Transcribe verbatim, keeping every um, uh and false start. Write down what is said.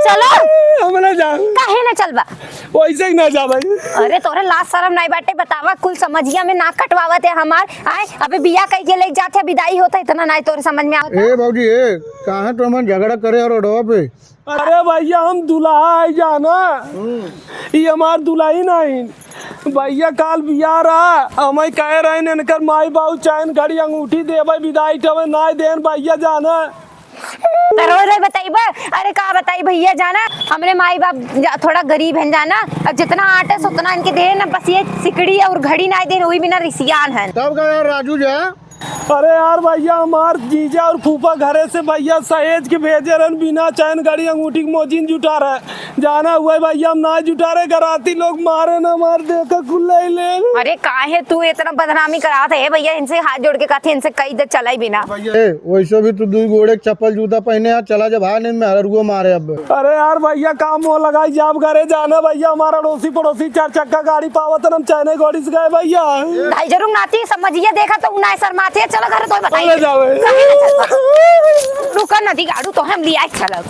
चलो। हम ना जाब। काहे ना चलबा? वैसे ही ना जाब भाई। अरे तोरे लाज शरम नाहीं बाटे, बतावा, कुल समझिया में नाक कटवावत है हमार। आए, अबे बियाह कइके लेके जात है, बिदाई होत है, इतना नाहीं तोरे समझ में आवत है। ए भौजी, ए, कहाँ तो हम झगड़ा करे और रोडवा पे? अरे भैया, हम दुल्हा है जाना, ई हमार दुल्हन है। भैया काल बियाह रहा, हमें कहे रहे इनकर माई बाबू चैन घड़ी अंगूठी देबे, बिदाई टवे नाहीं देन भैया जाना। त रोए रोए बताइबा? अरे का बताई भैया जाना, हमरे माई बाप जा-, थोड़ा गरीब हैं जाना, अब जितना आटे से उतना इनके दे ना, बस ये सिकड़ी और घड़ी नाहीं दे, वही बिना रिसियान है। तब का यार राजू जा। अरे यार भैया, हमार जीजा और फूफा घरे से भैया सहेज के भेजे रहन, बिना चैन घड़ी अंगूठी के मोजिन जुटा रहे। जाना हुआ है भैया, हम ना जुटा रहे, घराती लोग मारे ना मार, देखा कुल ले ले। अरे काहे तू इतना बदनामी करात है भैया, इनसे हाथ जोड़ के कहते, इनसे कई दे चलाई बिना। ए, वैसे भी तू दुई गोड़े के चप्पल जूता पहने आ, चला जब हाथ में हररुआ मारे अब। अरे यार भैया, काम वो लगाई जाब घरे जाना भैया, हमारा अड़ोसी पड़ोसी चार चक्का गाड़ी पावत न, हम चैने गाड़ी से गए भैया। भाई जरूर नाती समझिए, देखा तो उनाए शर्माते, चलो घर तो बताइए। चलो जाओ। कहीं ना चलबा। रुका ना दिगाड़ू तो हम लिया चलो।